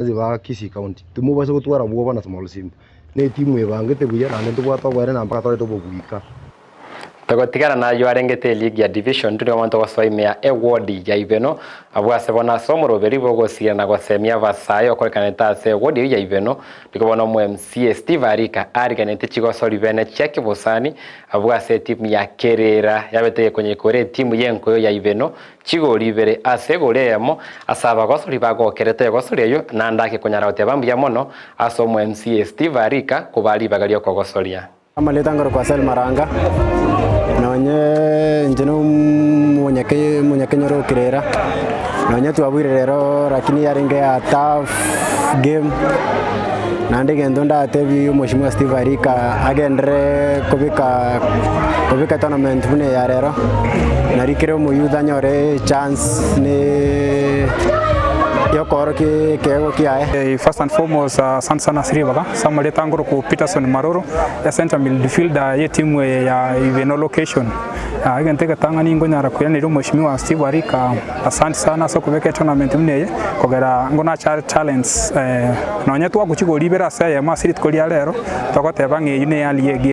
Ase ba Kisii County, timobasa gotwara bwoba na Small Simba. Ne etimu ebangete buya naende ntobwate oboene na mpaka torete obobuika. Togotigana nayio arengete eligi ya Division Two nigo abanto gosoa ime ya ewodi ya Ibeno abwo ase bono ase omoroberi bw'ogosiira na gosemia abasae okorekanete ase ewodi eyio ya Ibeno nigo bono omo MCA Steve Arika ariganete chigosori bene chia kebosani abwo ase etimu ya Kerera yabete gekonyekoria etimu y'enkoyo ya Ibeno Chigori ibere ase egori eyemo ase abagosori bagokerete egosori eyio, naende ake konyara goteba mbuya mono ase omo MCA Steve Arika kobaa ribaga riokogosoria. Amaleta ngorokwa ase Almaranga, nonye inche na omonyake omonyakenyoro o Kirera, nonye twabuire rero lakini yarenge a tough game, naende egento ndatebie omweshimiwa Steve Arika agenderere kobeka kobeka etournament buna eye ya rero, nari kera omoyouth anyore echance ne yokoorokia ekeegwa kiaye. First and foremost asante sana ase ribaga ase amarieta angorokwa Peterson Maroro, Center midfielder y'etimu eye ya Ibeno location. Egento egetang'ani nkonyara koiraneria omweshimiwa Steve Arika Asante sana ase okobeka etournament buna eye kogera ngo nachare talents nonye twagochia koribera ase eyemo ase rituko ria rero togoteba ng'a eyio neyali ye game.